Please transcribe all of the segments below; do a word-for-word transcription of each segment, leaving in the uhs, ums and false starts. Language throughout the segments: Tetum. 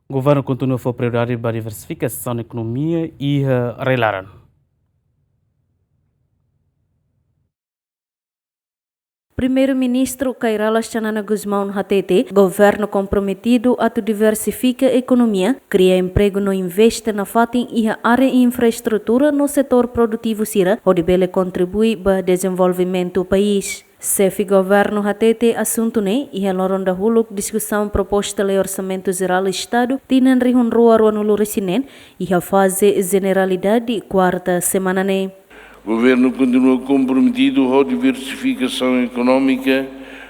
Governu kontinua fó prioridade ba diversifikasaun ekonomia iha rai-laran. Primeiru-Ministru Kay Rala Xanana Gusmão hatete, governu komprometidu atu diversifika ekonomia, kria empregu no investe nafatin iha área infraestrutura no setór produtivu sira, hodi bele kontribui ba dezenvolvimentu país. Xefe governu hatete asuntu ne'e iha loron dahuluk diskusaun proposta lei Orsamentu Jerál Estadu tinan rihun rua ruanulu-resin-neen iha faze jeneralidade kuarta semana ne'e. Governu kontinua komprometidu ho diversifikasaun ekonómika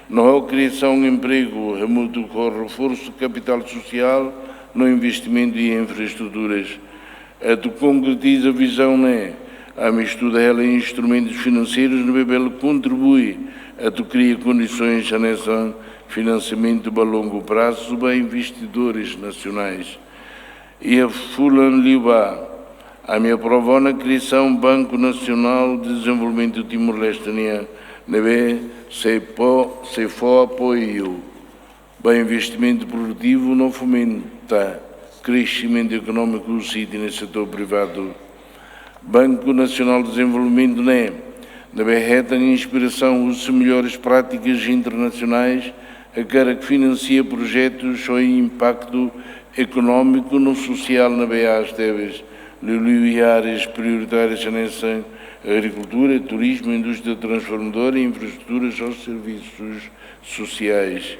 no ho kriasaun empregu, hamutuk ho reforsu kapitál sosiál no investimentu iha infraestruturas. Atu konkretiza vizaun ne'e, ami estuda hela instrumentus finanseirus ne'ebé bele kontribui atu kria kondisoens hanesan finansiamentu ba longu prazu ba investidores nasionais. Iha fulan liubá, ami aprova ona kriasaun Banku Nasionál Dezenvolvimentu Timor-Leste nian, ne'ebé sei fó, sei fó apoiu ba investimentu produtivu no fomenta kresimentu ekonómiku husi ita-nia setór privadu. Banku Nasionál Dezenvolvimentu ne'e, ne'ebé hetan inspirasaun husi mellores práticas internasionais, hakarak finansia projetus ho impaktu ekonómiku no sosiál ne'ebé aas tebes, liuliu iha áreas prioritárias hanesan agrikultura, turizmu, indústria transformadora, infraestruturas ho servisus sosiais.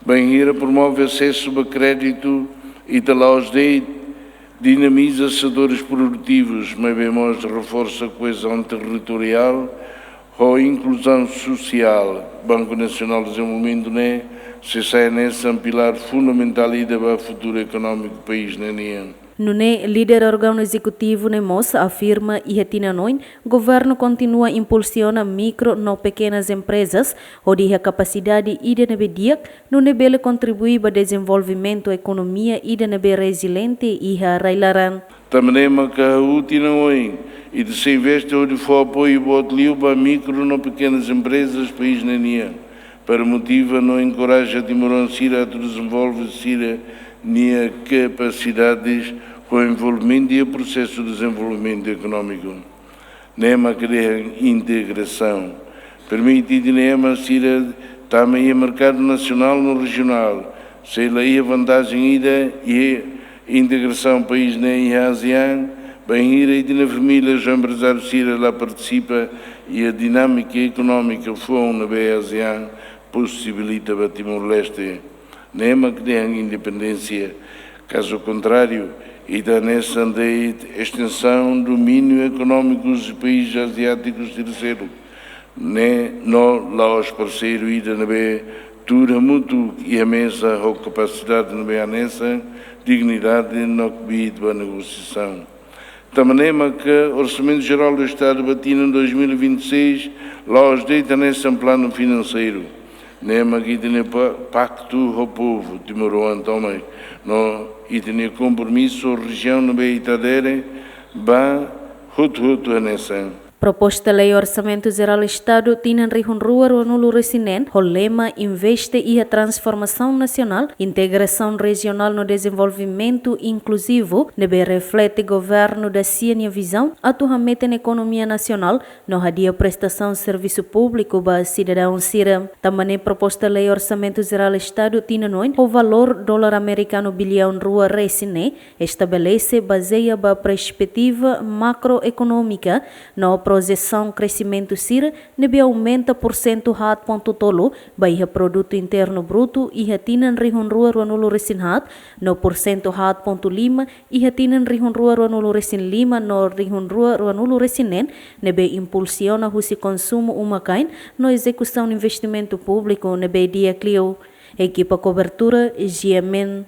Bainhira promove asesu ba kréditu, ita la'ós de'it dinamiza setores produtivus, maibé mós reforsa koezaun territoriál ho inkluzaun sosiál. Banku Nasionál Dezenvolvimentu ne'e sei sai hanesan pilár fundamentál ida ba futuru ekonómiku país ne'e nian. Nune'e, líder órgaun ezekutivu ne'e mós afirma iha tinan oin, governu kontinua impulsiona mikro no pekenas emprezas, hodi iha kapasidade ida ne'ebé di'ak, nune'e bele kontribui ba dezenvolvimentu ekonomia ida ne'ebé reziliente iha rai-laran. Tanba ne'e maka hahú tinan oin, ita sei investe hodi fó apoiu boot liu ba mikro no pekenas emprezas país ne'e nian, para motiva no enkoraja timoroan sira atu dezenvolve sira-nia kapasidades ho envolvimentu iha prosesu dezenvolvimentu ekonómiku. Ne'e maka dehan integrasaun. Permite ita-nia ema sira tama iha merkadu nasionál no rejionál. Sei la iha vantajen ida iha integrasaun país ne'e iha ASEAN, bainhira ita-nia família ho emprezáriu sira la partisipa iha dinámika ekonómika foun ne'ebé ASEAN posibilita ba Timor-Leste. Ne'e mak dehan independénsia. Kazu kontráriu, ita hanesan de'it estensaun domíniu ekonómiku husi país aziátikus terseiru, ne'e no la'ós parseiru ida ne'ebé tuur hamutuk iha meza ho kapasidade ne'ebé hanesan, dignidade no kbiit ba negosiasaun. Tanba ne'e maka Orsamentu Jerál do Estadu ba tinan dois mil e vinte e seis la'ós de'it hanesan planu finanseiru. Ne'e maka ita-nia pa-, paktu ho povu timoroan tomak, no ita-nia kompromisu ho rejiaun ne'ebé ita adere ba hotu-hotu hanesan. Proposta lei Orsamentu Jerál Estadu tinan rihun rua ruanulu-resin-neen, ho lema Investe iha Transformasaun Nasionál, Integrasaun Rejionál no Dezenvolvimentu Inkluzivu, ne'ebé reflete governu da-sia nia vizaun atu hametin ekonomia nasionál no hadi'a prestasaun servisu públiku ba sidadaun sira. Tanba ne'e proposta lei Orsamentu Jerál Estadu tinan oin, ho valór dolar amerikanu biliaun rua resin ne'e, estabelese bazeia ba perspetiva makroekonómika no projesaun kresimentu sira ne'ebé aumenta pursentu haat pontu tolu ba iha Produtu Internu Brutu iha tinan rihun rua ruanulu-resin-haat, no pursentu haat pontu lima iha tinan rihun rua ruanulu-resin-lima no rihun rua ruanulu-resin-neen, ne'ebé impulsiona husi konsumu uma-kain no ezekusaun investimentu públiku ne'ebé di'ak liu. Ekipa kobertura, G M N.